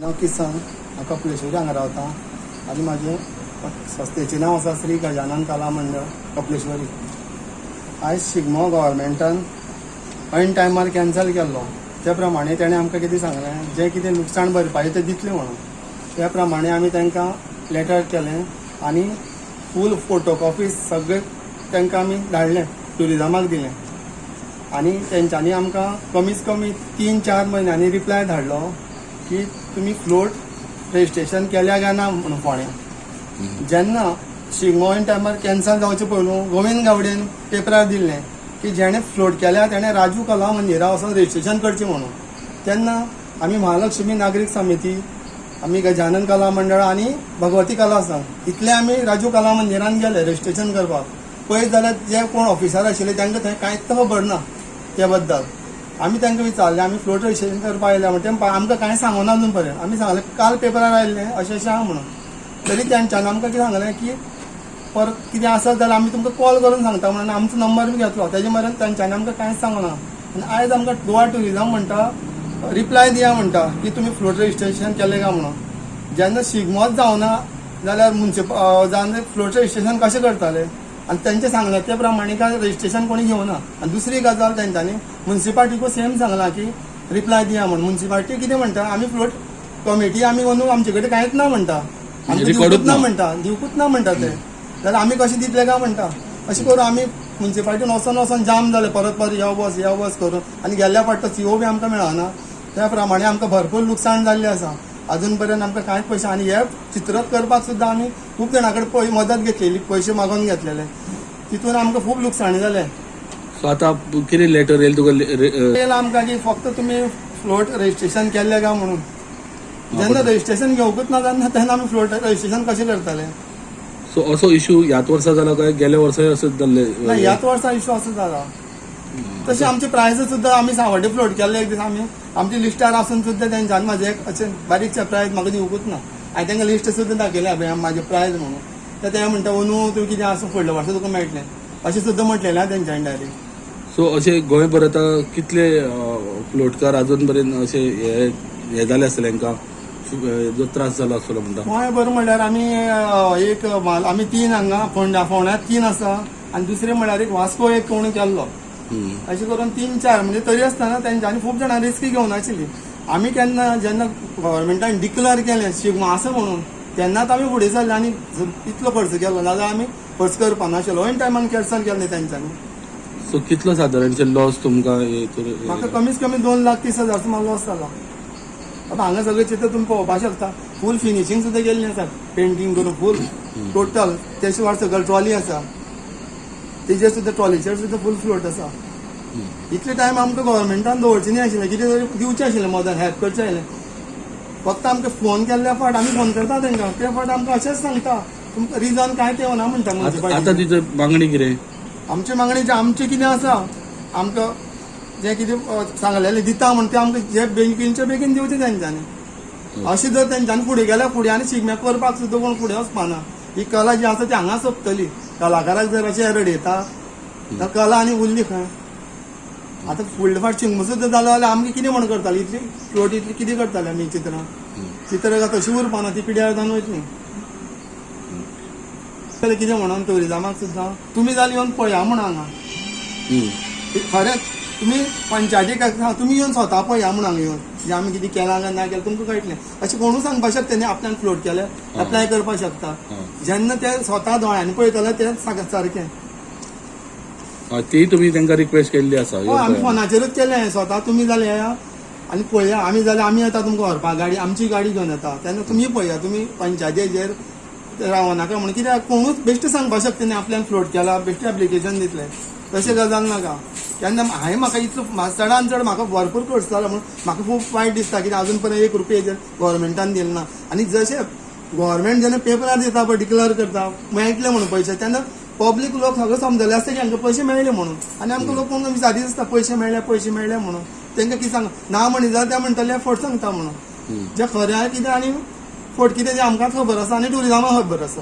नांव किसन. हांव कपलेश्वरी हांगा रावता आनी म्हाजें संस्थेचें नांव आसा श्री गजानन कला मंडळ, कपलेश्वरी. आयज शिगमो गव्हर्मेंटान ऐन टायमार कॅन्सल केल्लो. त्या प्रमाणे तेणें आमकां कितें सांगलें, जें कितें लुकसाण भरपाई तें दितलें म्हणून. त्या प्रमाणे आमी तांकां लेटर केलें आनी फूल फोटोकॉपी सगळें तांकां आमी धाडलें, ट्युरिजमाक दिलें आनी तेंच्यांनी आमकां कमीत कमी 3-4 म्हयन्यांनी रिप्लाय धाडलो की तुमी फ्लोट रजिस्ट्रेशन केल्या काय ना म्हणून फोंड्या. जेन्ना शिगमो ऐन टायमार कॅन्सल जावचे पयलू गोविंद गावडेन पेपरार दिल्लें की जेणे फ्लोट केल्या तेणे राजू कला मंदिरा वचून रजिस्ट्रेशन करचें म्हणून, तेन्ना आमी महालक्ष्मी नागरीक समिती, आमी गजानन कला मंडळ आनी भगवती कला संघ इतले आमी राजू कला मंदिरान गेले रजिस्ट्रेशन करपाक. पळयत जाल्यार जे कोण ऑफिसर आशिल्ले तांकां थंय कांयच खबर ना. त्या बद्दल आमी तांकां विचारलें, आमी फ्लोट रजिस्ट्रेशन करपाक आयल्या म्हणटा, ते आमकां कांय सांगूना अजून पर्यंत. आमी सांगलें काल पेपरार आयिल्लें अशें अशें आहा म्हणून. तरी तेंच्यांनी आमकां कितें सांगलें की परत कितें आसत जाल्यार आमी तुमकां कॉल करून सांगता म्हणून आमचो नंबर बी घेतलो. तेजे मेरेन तेंच्यांनी आमकां कांयच सांगना आनी आयज आमकां गोवा ट्युरिजम म्हणटा, रिप्लाय दिया म्हणटा की तुमी फ्लोट रजिस्ट्रेशन केलें काय म्हणून. जेन्ना शिगमोच जावना जाल्यार जावन फ्लोट रजिस्ट्रेशन कशें करताले? आनी तेंचें सांगलें ते प्रमाणे काय रजिस्ट्रेशन कोणी घेवना. आनी दुसरी गजाल, तेंच्यांनी मुन्सिपाल्टीकूय सेम सांगलां की रिप्लाय दिया म्हणून. मुन्सिपाल्टी कितें म्हणटा, आमी फ्लोट कमिटी आमी अंदू आमचे कडेन कांयच ना म्हणटा, आमकां रिकॉर्डूच दिवकूच ना ना. म्हणटा, दिवकूच ना म्हणटा ते. जाल्यार आमी कशें दितले काय म्हणटा. अशें करून आमी मुन्सिपाल्टीन वचोन वचोन जाम जाले, परत परत यो वच यो वच करून. आनी गेल्ल्या फावट तो सीओ बी आमकां मेळना. त्या प्रमाणे आमकां भरपूर लुकसाण जाल्लें आसा. अजून पर्यंत आमकां कांयच पयशे. आनी हे चित्र करपाक सुद्दां आमी खूब जाणां कडेन पय मदत घेतलेली, पयशे मागोवन घेतलेले, तितून आमकां खूब लुकसाणी जालें. सो आता कितें लेटर येयल तुका येयला आमकां की फक्त तुमी फ्लोट रजिस्ट्रेशन केल्लें काय म्हणून. जेन्ना रजिस्ट्रेशन घेवकूच ना तेन्ना तेन्ना आमी फ्लोट रजिस्ट्रेशन कशें करतले? सो असो इशू ह्याच वर्सा जाला काय गेल्या वर्साय असो जाल्ले? ना, ह्याच वर्सा इशू असो जाला. तशें आमचे प्रायज सुद्दां आमी सांवड्डे फ्लोट केल्ले एक दीस आमी आमच्या लिस्टार आसून सुद्दां तेंच्यानी म्हाजें एक अशें बारीकशें प्रायज म्हाका दिवकूच ना. हांवें तांकां लिस्ट सुद्दां दाखयलें, पळय म्हाजें प्रायज म्हणून. तर ते म्हणटा, अंदू तूं कितें आसा फुडल्या वर्सा तुका मेळटलें, अशें सुद्दां म्हटलेलें आहा तेंच्यांनी डायरेक्ट. सो अशे गोंयभर आतां कितले फ्लोटकार अजून पर्यंत अशे हे हे जाले आसतले, हांकां जो त्रास जाला आसतलो म्हणटा? गोंयभर म्हणल्यार आमी एक म्हाल आमी तीन हांगा फोंड्या, फोंड्यांत तीन आसा आनी दुसरें म्हणल्यार एक वास्को एक कोण केल्लो. अशें करून तीन चार. म्हणजे तरी आसतना तेंच्यांनी खूब जाणां रिस्क घेवनाशिल्ली. आमी केन्ना जेन्ना गव्हर्मेंटान डिक्लेअर केलें शिगमो आसा म्हणून, तेन्नाच आमी फुडें सरले आनी इतलो खर्च केलो, नाजाल्यार आमी खर्च करपा नाशिल्लो. ऐन टायमान कॅन्सल केलें तेंच्यांनी. सो कितलो सादारणशे लॉस तुमकां हे म्हाका कमीत कमी 2,30,000 म्हाका लॉस जाला. आतां हांगा सगळें चित्र तुमी पळोवपाक शकता. फूल फिनिशींग सुद्दां केल्लें आसा, पेंटींग करून फूल टोटल. ते शिवाय सगळं ट्रॉली आसा, तेजेर सुद्दां, ट्रॉलीचेर सुद्दां फूल फ्लोट आसा. इतले टायम आमकां गव्हर्मेंटान दवरचें न्ही आशिल्लें, कितें तरी दिवचें आशिल्लें, मदत हेल्प करचें आशिल्लें. फक्त आमकां फोन केल्ल्या फावट आमी फोन करता तांकां, ते फावट आमकां अशेंच सांगता, तुमकां रिजन कांय ते ना म्हणटा. आतां मुन्सिपाल्टी. तिची मागणी कितें? आमची मागणी जे आमचें कितें आसा, आमकां जें कितें सांगलेलें दिता म्हण, तें आमकां जे बेगीनच्या बेगीन दिवचें तेंच्यांनी. अशें जर तेंच्यांनी फुडें गेल्यार फुडें आनी शिगम्याक करपाक सुद्दां कोण फुडें वचपाना. ही कला जी आसा ती हांगा सोंपतली. कलाकाराक जर अशें रडयता तर कला आनी उरली खंय? आतां फुडले फावट शिगमो सुद्दां जालो जाल्यार आमकां कितें म्हण करताली? इतली फ्लोट इतली कितें करताले आमी? चित्रां चित्रां तशी उरपाना, ती पिड्यार जावन वयतली. जाल्यार कितें म्हणून टुरिजमाक सुद्दां तुमी जाल्यार येवन पळया म्हण हांगा. खरेंच तुमी पंचायतीक तुमी येवन स्वता पळया म्हण, हांगा येवन जे आमी कितें केलां काय ना केलें तुमकां कळटलें. अशें कोणूय सांगपाक शकता न्ही, आपल्यान फ्लोट केलें, एप्लाय करपाक शकता. जेन्ना ते स्वता दोळ्यांनी पळयतले ते सारकें. हय, ती तुमी तांकां रिक्वेस्ट केल्ली आसा? हय, आमी फोनाचेरूच केलें. स्वता तुमी जाल्यार येया आनी पळया. आमी जाल्यार आमी येता तुमकां व्हरपाक, गाडी आमची गाडी घेवन येता, तेन्ना तुमी पळया. तुमी पंचायतीचेर रावनाका म्हणून. कित्याक कोणूच बेश्टें सांगपाक शकता न्ही आपल्यान फ्लोट केला, बेश्टें एप्लिकेशन दितलें, तशें गजाल नाका. केन्ना हांवें म्हाका इतलो चडान चड म्हाका भरपूर खर्च जाला म्हणून म्हाका खूब वायट दिसता की अजून पर्यंत एक रुपया हेजेर गव्हर्मेंटान दिले ना. आनी जशें गव्हर्मेंट जेन्ना पेपरार दिता पळय, डिक्लेअर करता मेळटले म्हणून पयशे, तेन्ना पब्लीक लोक सगळें समजले आसता की हांकां पयशे मेळ्ळे म्हणून. आनी आमकां लोक कोण विचारीत आसता, पयशे मेळ्ळे, पयशे मेळ्ळे म्हणून. तांकां कितें सांग ना म्हणी जाल्यार ते म्हणटले फट सांगता म्हणून. जे खरें आहा कितें आनी फट कितें तें आमकांच खबर आसा आनी टुरिजमाक खबर आसा.